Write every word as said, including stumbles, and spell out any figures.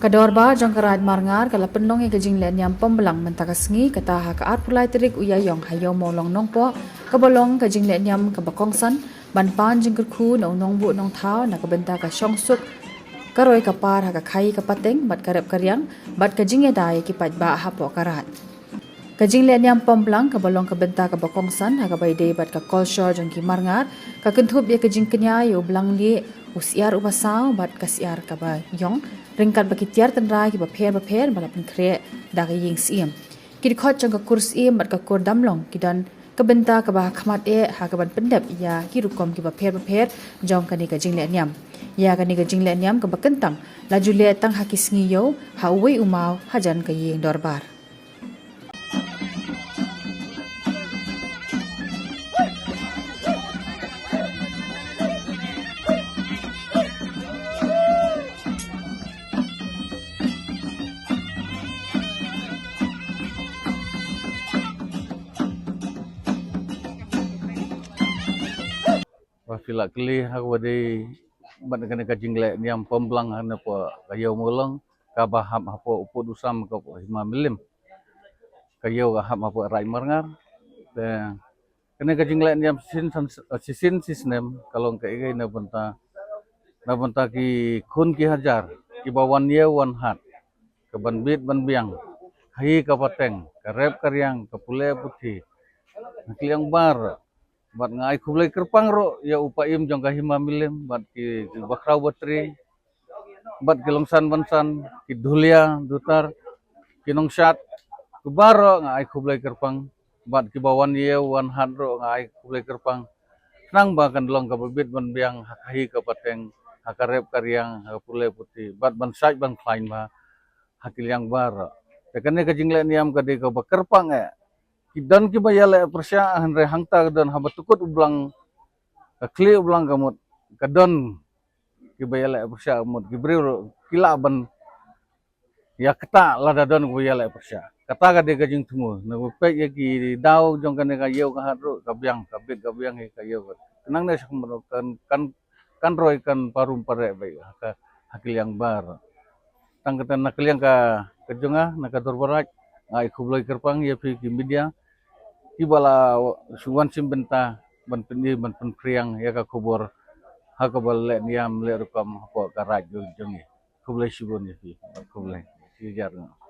Ka dorbar jong ka Raid Marngar ka la pynlong ïa ka jingleh niam Pomblang mynta ka sngi, kata ha ka arphew lai tarik u Ïaïong ha Ïew Mawlong Nongpoh, kaba long ka jingleh niam kaba kongsan ban pan jingkyrkhu na u nongbuh nongthaw na ka bynta ka shongsuk, ka roi ka par ha ka khaïi ka pateng bad ka rep ka riang bad ka jingïada ïa ki paidbah hapoh ka raid. Ka jingleh niam Pomblang kaba long ka bynta kaba kongsan ha kaba ïadei bad ka kolshor jong ki Marngar, ka kynthup ïa ka jingkñia ïa u blang lieh, u syiar uba saw bad ka syiar kaba ïong, ryngkat bad ki tiar tynrai kiba pher bapher ba la pynkhreh da ka ïing syiem. Ki dkhot jong ka kur syiem bad ka kur damlong ki don ka bynta kaba ha khmat eh ha kaban pyndep ïa ki rukom kiba pher bapher jong kane ka jingleh niam. Ïa kane ka jingleh niam kaba kyntang la ju leh tang ha ki sngi ïew ha uwei u maw hajan ka ïing dorbar. Ba phi la kylli ha kaba dei bad kane ka jingleh niam Pomblang ha ne poh ka Ïew Mawlong, kaba hap hapoh u pud u sam ka poh Hima Mylliem. Ka ïew ka hap hapoh Raid Marngar. Te kane ka jingleh niam shisien san, shisien shisnem ka long kaei kaei na bynta, na bynta ki khun ki hajar kiba wan ïew wan hat, kaban bit ban biang ha khaïi ka pateng, ka rep ka riang, ka pule puthi, ha ki liang baroh. Bad nga ai khublei kyrpang ruh ïa u paidbah jong ka Hima Mylliem bad ki, ki bakhraw batri bad ki longsan bansan, ki dhulia dutar, ki nongshad, ki baroh nga ai khublei kyrpang. Bad kiba wan ïew wan hat ruh nga ai khublei kyrpang. Khnang ba kan long kaba bit ban biang ha khaïi ka pateng, ha ka rep ka riang, ha ka pule puthi bad ban sait ban khlaiñ ba ha ki liang baroh. Te kane ka jingleh niam ka dei kaba kyrpang eh. Ki don kiba ïaleh pyrshah, hynrei hangta ka don haba tukut u blang, ka khlieh u blang ka mut ka don kiba ïaleh pyrshah, ka mut ki briew ruh ki lah ban ïa kata lada don kiba ïaleh pyrshah. Kata ka dei ka jingthmu na ba peit ïa ki daw jong kane ka ïew ka hat ruh ka biang, ka bit ka biang ïa ka ïew ka. Khnang ne sha ka mut kan, kan kan roi kan parum pareh beit ha ka, ha ki liang baroh. Tang kata na ka liang ka, ka jong nga na ka dorbar Raid, nga ai khublei kyrpang ïa phi ki media kiba la shu wan shim bynta ban pyni ban pynphriang ïa ka khubor ha kaba leh niam leh rukom hapoh ka raid jong, jong ngi. Khublei shibun ïa phi. Khublei. Shi hajar nga.